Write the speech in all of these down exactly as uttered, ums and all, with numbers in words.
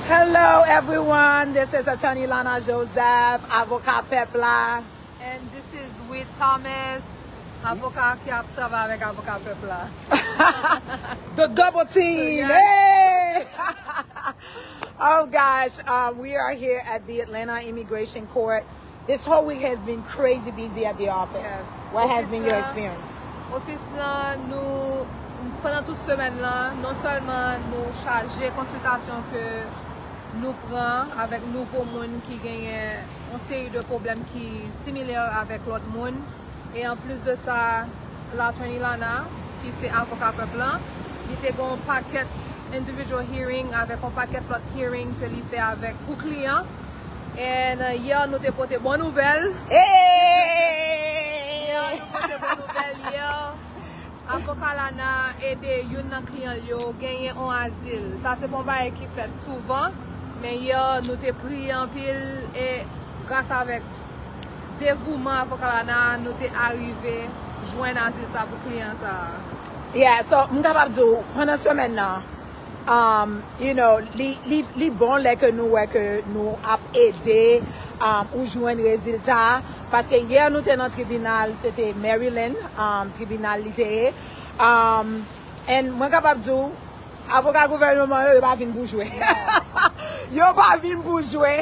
Hello everyone, this is Attorney Lana Joseph, avoka pèp la. And this is Wade Thomas, avoka ki ap travay avèk avoka pèp la. The double team. Yes. Hey! Oh gosh, um, we are here at the Atlanta Immigration Court. This whole week has been crazy busy at the office. Yes. What has Office been your la- experience? Ofis lan, nou, pandan tout semèn lan, non sèlman nou chaje konsiltasyon ke nou pran avèk nouvo moun ki genyen yon seri de pwoblèm ki similè avèk lòt moun. E anplis de sa, Attorney Lana, ki se avoka pèp lan, li te gen yon pakèt individual hearing avèk yon pakèt lòt hearing ke li fè avèk pou kliyan. And uh, yè nou te pote bon nouvèl. Yè Hey! nou pote bon nouvèl yè. Avoka Lana ede youn nan kliyan l yo genyen yon azil. Sa se pa yon bagay ki fèt souvan, men yè nou te priye anpil e gras avèk devouman avoka Lana, nou te arive jwenn azil sa pou kliyan sa. Yeah, so m kapab di w, pandan semèn nan, um, you know, li, li, li bon lè ke nou wè ke nou ap ede um, ou jwenn rezilta. Paske yè nou te nan tribinal, se te Maryland, um, tribinal li te ye. Um, and mwen kapab di w, avoka gouvènman yo, yo pa vin pou jwe. Yo pa vin pou jwe.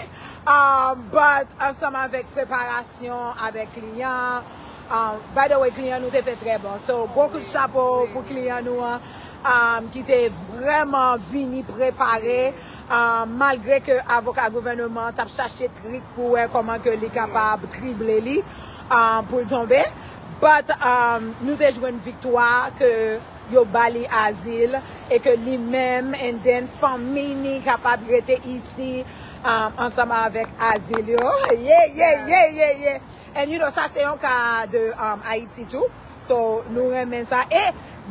Um, but ansanm avèk preparasyon, avèk kliyan, um, by the way, kliyan nou te fè trè bon. So, gwo kout chapo pou kliyan nou an, um, ki te vrèman vini prepare, um, malgre ke avoka gouvènman t ap chache trik pou wè kòman ke li kapab trible li, um, pou l tonbe. But um, nou te jwenn viktwa ke yo ba li azil e ke li menm and then fanmi ni kapab rete isi um, ansanm avèk azil yo. Yeah, yeah, yeah, yeah, yeah. And you know, sa se yon ka de um, Ayiti tou. So, nou renmen sa. E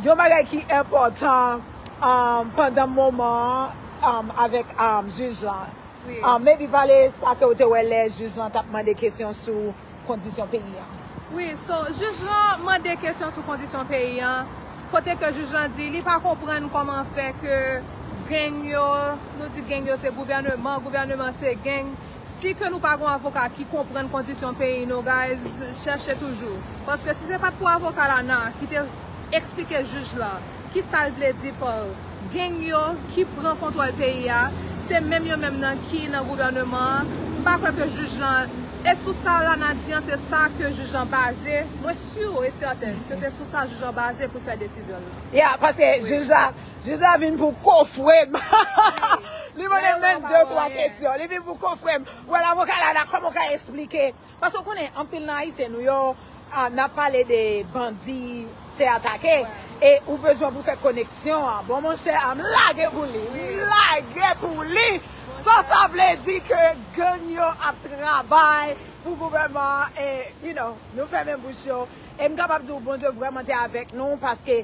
yon bagay ki enpòtan um, pandan moman um, avèk um, jij lan. Wi. Um, maybe pale sa ke w te wè lè jij lan t ap mande kesyon sou kondisyon peyi an. Wi, so, jij lan mande kesyon sou kondisyon peyi an. Kote ke jij lan di li pa konprann kòman fè ke gang yo, nou di gang yo se gouvènman, gouvènman se gang. Si ke nou pa gon avoka ki konprann kondisyon peyi nou, guys, chèche toujou. Paske si se pa t pou avoka Lana ki te eksplike jij lan ki sa l vle di pa gang yo ki pran kontwòl peyi a, se menm yo menm nan ki nan gouvènman an. M pa kwè ke jij lan, e sou sa Lana di an, se sa ke jij lan baze. Mwen si e sètèn ke se sou sa jij lan baze pou l fè desizyon l lan. Yeah, paske jij la, jij la vin pou kofre m. Li mande m menm de twa kesyon. Li vin pou kofre m. Well, avoka Lana, kòman w ka eksplike? Paske w konnen, anpil nan Ayisyen nou yo, ah, n ap pale de bandi te atake. E ou bezwen pou fè koneksyon an. Bon, monchè, m lage pou li. M lage pou li. So, sa vle di ke gang yo ap travay pou gouvènman an. E, you know, nou fèmen bouch yo. E m kapab di w, Bondye vrèman te avèk nou, paske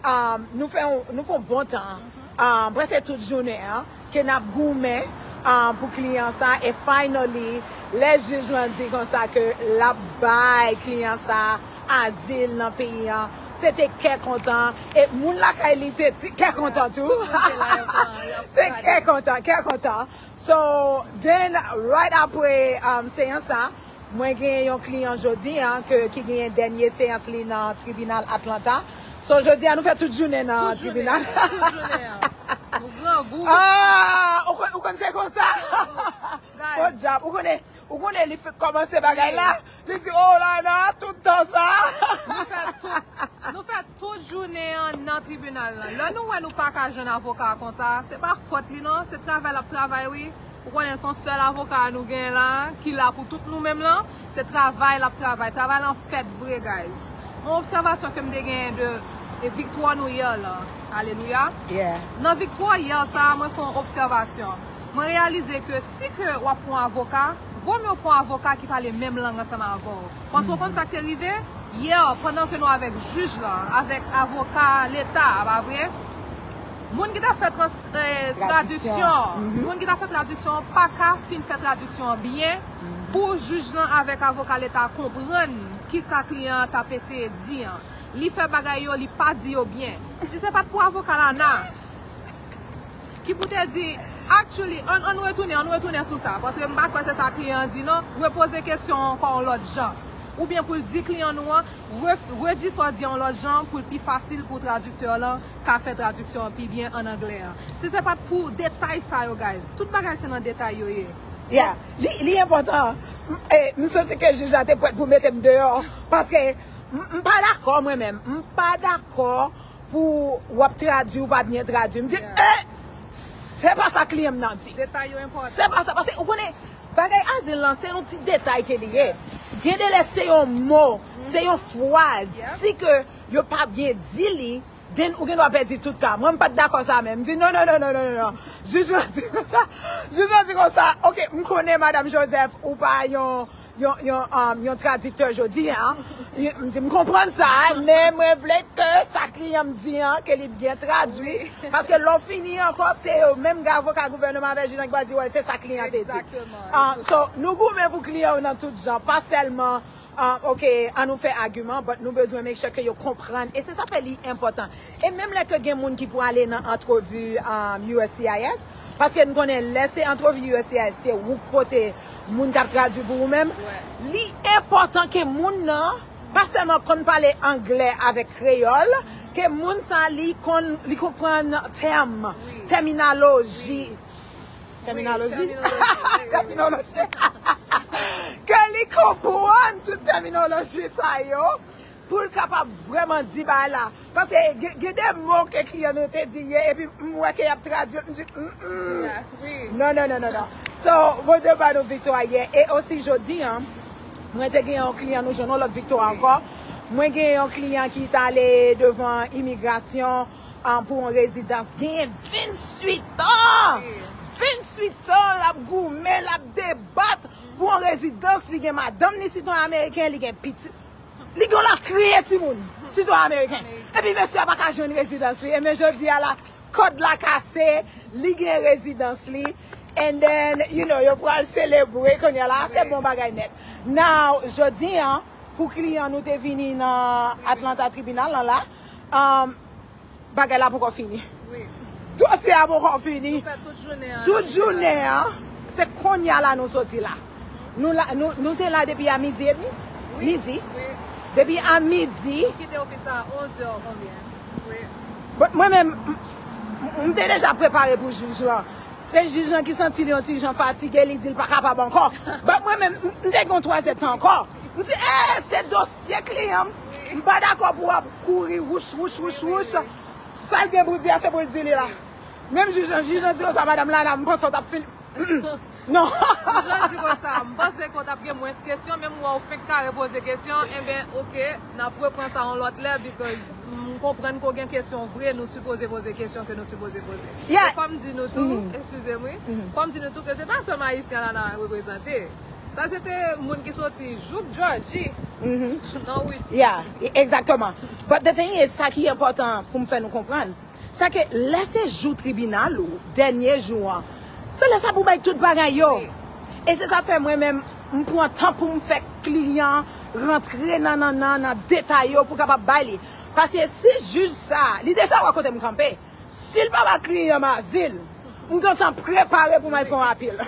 um, nou fè yon, nou fè yon bon tan, um, prèske tout jounen an, ke n ap goumen um, pou kliyan sa, e finally, lè jij lan di konsa ke l ap bay kliyan sa azil nan peyi an, se te kè kontan, e moun lakay li te te kè kontan tou. Te kè kontan, kè kontan. So, then, right apre um, seyans sa, mwen gen yon kliyan jodi an ke, ki genyen dènye seyans li nan tribinal Atlanta. So, jodi an, nou fè tout jounen nan tribinal. Tout jounen an. Nou grangou. Ah, ou konn, ou konn se konsa? Podyab, ou konnen, ou konnen li fè kòmanse bagay la. Li di, oh la la, tout tan sa. Nou fè tout, nou fè tout jounen an nan tribinal lan. Lè nou wè nou pa ka jwenn avoka konsa, se pa fòt li non, se travay l ap travay wi. Ou konnen se yon sèl avoka nou gen la, ki la pou tout nou menm lan, se travay l ap travay. Travay lan fèt vre, guys. Yon obsèvasyon ke m te genyen de e, viktwa nou yè lan. Alelouya. Yeah. Nan viktwa yè sa, mwen fè yon obsèvasyon. Mwen reyalize ke si ke w ap pran avoka, vomye w pran avoka ki pale menm lang ansanm avè w. Paske w konn sa k te rive? Yè, pandan ke nou avèk jij lan, avèk avoka leta, pa vre? Moun ki t ap fè trans, eh, tradiksyon, moun ki t ap fè tradiksyon an pa ka fin fè tradiksyon an byen pou jij lan avèk avoka leta konprann kisa kliyan an t ap eseye di an. Li fè bagay yo, li pa di yo byen. Si se pa t pou avoka Lana, ki pou te di, Actually, ann, ann retounen, ann retounen sou sa, paske m pa kwè se sa kliyan an di non. Repoze kesyon an ankò yon lòt jan. Oubyen pou l di kliyan nou an, re, redi sa w di an yon lòt jan pou l pi fasil pou tradiktè lan ka fè tradiksyon an pi byen an anglè an. Si se pa t pou detay sa yo, guys, tout bagay se nan detay yo ye. Yeah, li, li enpòtan. M, eh, m santi ke jij la te prèt pou mete m deyò. Paske m, m pa dakò mwen menm. M pa dakò pou w ap tradui ou pa byen tradui. M di, eh, se pa sa kliyan m nan di. Detay yo enpòtan. Se pa sa. Paske ou konnen, bagay azil lan, se yon ti detay ke li ye. Gen de lè se yon mo, se yon fraz. Si ke yo pa byen di li, then ou gen dwa pèdi tout ka. Mwen, m pa t dakò sa menm. M di, non, non, non. Jij lan di konsa. Jij lan di konsa, ok, m konnen, Madanm Joseph, ou pa yon, yon, yon, um, yon tradiktè jodi a. M di, m konprann sa, men mwen vle ke sa kliyan m di an, ke li byen tradui. Paske lè w fini ankò, se yo menm avoka gouvènman avèk jij lan ki pral di, wè, se sa kliyan te di. Exactement. Ah, so, nou goumen pou kliyan yo nan tout jan, pa sèlman ah, ok, an nou fè agiman, but nou bezwen make sure ke yo konprann. E se sa fè li enpòtan. E menm lè ke gen moun ki pou ale nan antrevi, um, U S C I S, paske n konnen lè se antrevi U S C I S, se ou k pote moun k ap tradui pou ou menm. Li enpòtan ke moun nan pa sèlman konn pale anglè avèk kreyòl, ke moun sa li konn, li konprann tèm, tèminaloji. Tèminaloji? Tèminaloji. Ke li konprann tout tèminaloji sa yo pou l kapab vrèman di bagay la. Paske gen, gen de mo ke kliyan nou te di yè, epi m wè ke y ap tradui, m di, mm, mm. Non, non, non, non, non. So, Bondye ba nou viktwa yè. E osi jodi an, mwen te gen yon kliyan, nou jwenn yon lòt viktwa ankò. Mwen gen yon kliyan ki t ale devan imigrasyon, ah, pou yon rezidans. Genyen venntuit an! Venntuit an, l ap goumen, l ap debat pou yon rezidans. Li gen madanm, li sitwayen ameriken, li gen pitit. Li gen yon latriye timoun, sitwayen ameriken. Epi mesye a pa ka jwenn rezidans li. Ebyen jodi a la, kòd la kase, li gen rezidans li. And then, you know, yo pral selebre kounye a la, se bon bagay nèt. Now, jodi an, pou kliyan nou te vini nan Atlanta tribinal lan la, um, bagay la poko fini. Wi. Dosye a poko fini. Nou fè tout jounen an. Tout jounen an, se kounye a la nou soti la. Nou la, nou, nou te la depi a midi edmi? Wi. Midi. Wi. Depi a midi. Nou kite ofis la a onz è konbyen? Wi. But mwen menm, m, m, m te deja prepare pou jij lan. Se jij lan ki santi li yon ti jan fatige, li di l pa kapab ankò. But mwen menm, m, m te gen yon twazèdtan ankò. M di, eh, se dosye kliyan m. M pa dakò pou w ap kouri wouch, wouch, wouch, wouch. Sa l gen pou di a, se pou l di li la. Menm jij lan, jij lan di konsa, Madanm Lana, m panse w t ap fin. Non. Jij lan di konsa, m panse ke w t ap gen mwens kesyon, men m wè w fenk kare poze kesyon, enben, oke, n ap repran sa yon lòt lè, because m konprann ke w gen kesyon vre, nou sipoze poze kesyon ke nou sipoze poze. Yeah. E fò m di nou tou, eskize m wi, fò m di nou tou ke se pa sèlman Ayisyen la n a reprezante. Sa se te moun ki soti jouk Jòji, nan Risi. Yeah, e- exactement. But the thing is, sa ki enpòtan pou m fè nou konprann, sa ke lè se jou tribinal ou, dènye jou an, se lè sa pou bay tout bagay yo. Wi. E se sa fè mwen menm, m pran tan pou m fè kliyan rantre nan, nan, nan, nan detay yo pou kapab bay li. Paske si jij sa, li deja wè kote m kanpe. Si l pa ba kliyan m azil, m gentan prepare pou m al fè yon apil.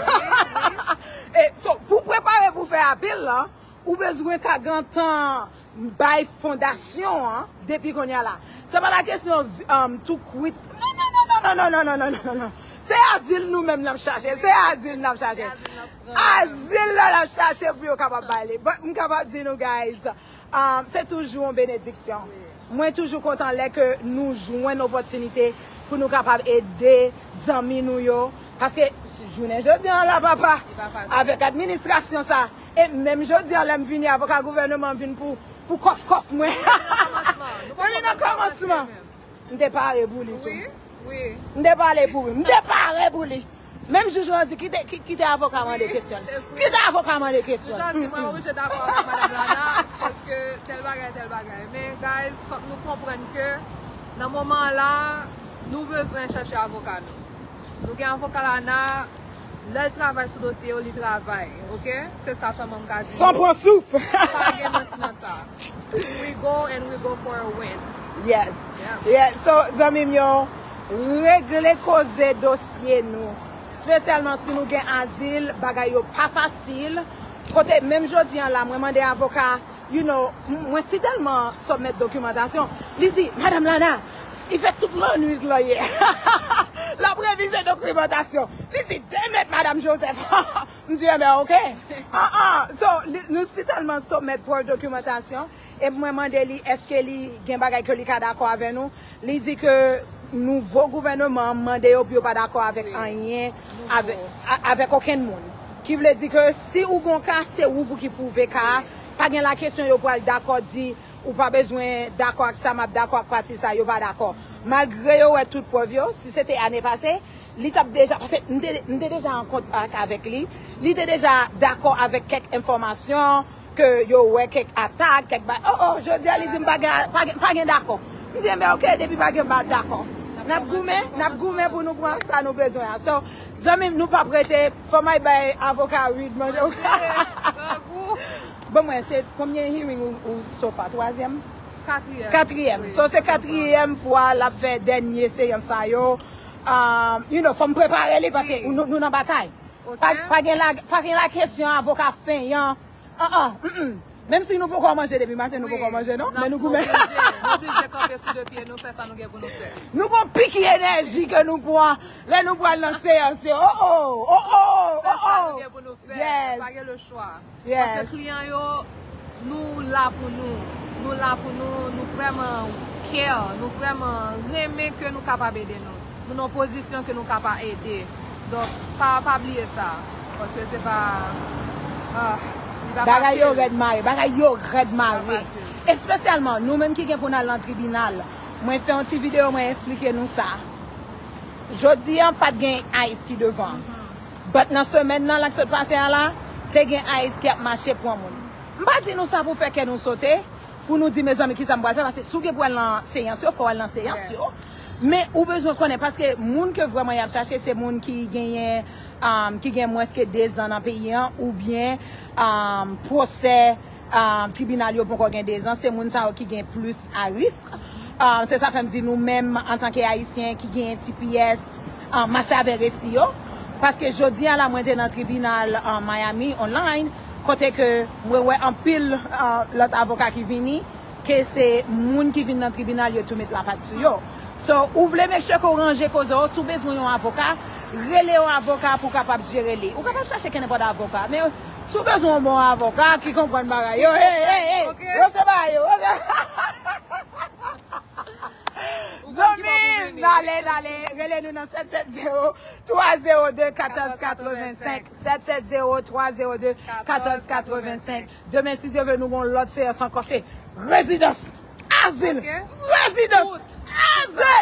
E, so, pou prepare pou fè apil la, ou bezwen ka gentan bay fondasyon an depi kounye a la. Se pa la kesyon, um, to quit. Non, non, non. Se azil nou menm n ap chache. Se azil n ap chache. Azil la n ap chache pou yo kapab bay li. But m kapab di nou, guys, um, se toujou yon benediksyon. Mwen toujou kontan lè ke nou jwenn opòtinite pou nou kapab ede zanmi nou yo. Paske jounen jodi an la, papa, avèk administrasyon sa, e menm jodi an lè m vini, avoka gouvènman vin pou, pou kòf kòf mwen. Depi nan kòmansman, m te pare pou li tou. Wi, wi. M te pale pou li. M te pare pou li. Menm jij lan di, kite, ki- kite avoka mande kesyon. Kite avoka mande kesyon. Jij lan di, mwen oblije dakò avèk Madanm Lana, paske tèl bagay, tèl bagay. Men, guys, fòk nou konprann ke nan moman an la, nou bezwen chèche avoka nou. Nou gen avoka Lana, lè l travay sou dosye yo, li travay, oke? Se sa sèlman m ka di nou. San pran souf. Pa gen manti nan sa. We go and we go for a win. Yes. Yeah. Yeah. So, zanmi m yo, regle koze dosye nou. Espesyalman si nou gen azil, bagay yo pa fasil. Kote, menm jodi an la, mwen mande avoka, you know, m- mwen si tèlman sòmèt dokimantasyon, li di, Madam Lana, li fè tout lannwit lan yè. L ap revize dokimantasyon. Li di, Damn it, Madam Joseph. M di, Enben, oke. Ah, ah. So, li- nou si tèlman sòmèt pou dokimantasyon. E mwen mande li, èske li gen bagay ke li ka dakò avè nou? Li di ke nouvo gouvènman an mande yo pou yo pa dakò avèk anyen, avèk, a- avèk okenn moun. Ki vle di ke si ou gon ka, se ou pou ki pwouve ka a. Pa gen la kesyon yo pral dakò di ou pa bezwen dakò ak sa m ap dakò ak pati sa, yo pa dakò. Malgre yo wè tout prèv yo, si se te ane pase, li t ap deja, paske m te, m te deja an kontak avèk li, li te deja dakò avèk kèk enfòmasyon, ke yo wè kèk atak, kèk ba, oh, oh, jodi a li di m pa gen, pa gen, pa gen dakò. M di, enben, oke, depi pa gen ba dakò. N ap goumen, n ap goumen pou nou pran sa nou bezwen an. So, zanmi m, nou p ap rete, fò m al bay avoka Reed manje. Grangou. Bon, mwen, se konbyen hearing ou, ou so far? Twazyèm? Katriyèm. Katriyèm. So, se katriyèm fwa l ap fè dènye seyans sa yo. Um, you know, fò m prepare li paske nou, nou nan batay. Pa, pa gen la, pa gen la kesyon avoka fenyan. Ah, ah, mm, mm. Menm si nou poko manje depi maten, nou poko manje, non? Men nou goumen. Nou oblije, nou oblije kanpe sou de pye nou, fè sa nou gen pou nou fè. Nou gon piki enèji ke nou pran lè nou pral nan seyans yo. Oh, oh, oh, oh, oh. Fè sa nou gen pou nou fè. Yes. Pa gen le chwa. Yes. Paske kliyan yo, nou la pou nou. Nou la pou nou, nou vrèman care, nou vrèman renmen ke nou kapab ede nou. Nou nan pozisyon ke nou ka pa ede. Donk, pa, pa bliye sa. Paske se pa, ah, li pa fasil. Bagay yo rèd mare, bagay yo rèd mare. Espesyalman, nou menm ki gen pou n al nan tribinal. Mwen fè yon ti videyo, mwen eksplike nou sa. Jodi an, pa t gen ICE ki devan. But nan semèn nan, la k sot pase a la, te gen ICE ki ap mache pran moun. M pa di nou sa pou fè kè nou sote, pou nou di, mezanmi, kisa m pral fè? Paske si w gen pou al nan seyans yo, fò w al nan seyans yo. Men ou bezwen konnen, paske moun ke vrèman y ap chache, se moun ki genyen, um, ki gen mwens ke de zan nan peyi an, oubyen, um, pwosè, um, tribinal yo poko gen de zan, se moun sa yo ki gen plis a risk. Um, se sa fè m di nou menm, antanke Ayisyen ki genyen T P S, um, mache avè resi yo. Paske jodi a la, mwen te nan tribinal, um, Miami, online, kote ke mwen wè anpil, uh, lòt avoka ki vini, ke se moun ki vin nan tribinal yo tou met lapat sou yo. So, ou vle make sure ke w ranje koze w, si w bezwen yon avoka, rele yon avoka pou w kapab jere li. Ou kapab chache kenenpòt avoka, men si w bezwen yon bon avoka ki konprann bagay yo, hey, hey, hey, yo se bagay yo. Zanmi m, n ale, n ale, rele nou nan sèt sèt zewo, twa zewo de, katòz katrevensenk. Sèt sèt zewo, twa zewo de, katòz katrevensenk. Demen, si Dye vle, nou gon lòt seyans ankò. Se rezidans, azil, rezidans, azil.